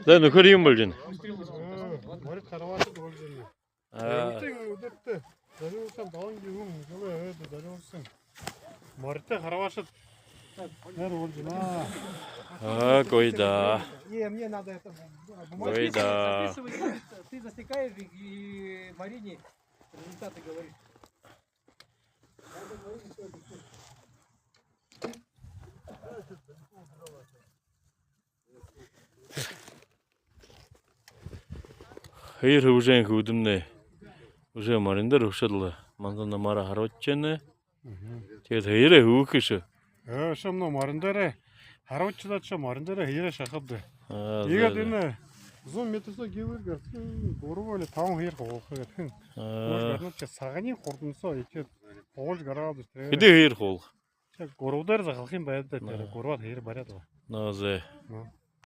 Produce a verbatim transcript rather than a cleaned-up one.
За, нүхэр юун болжо байна? Морид харбаашад болжо байна. А. Энтын үдэртэ зорюулһан долоон жэл, жэлэй хойно зорюулһан моридтой харбаашад. Нэр болжо байна. А, гоё даа. Не, мне надо это, бумажки. Гоё даа. Записывай, ты засекаешь и Марине результаты говоришь. Һээр хүбжэн хүдэмнэ. Уже морин дээрэ хүшөөд лэ, манда намаараа харбажа байна. Мгм. Тиигээд һээрээ хүбхэ шуу. Э, шамна морин дээрэ харбажа шадаад, шамна морин дээрэ һээрээ шахабди. А, тиигээд зэ, зэ. Энэ зуун метр соо гибэр гарсан гурба или табан һээр хуулха гээд. А. Хуулжа гарнад, тиигээд саганиинь хурдан соо иигээд хуулжа гараад, тиигээд хэды һээр хуулха? Тиигээд гурба дээрэ захалха юм байна даа, тиигээд гурбаар һээр баряад лэ. Но, зэ. Но.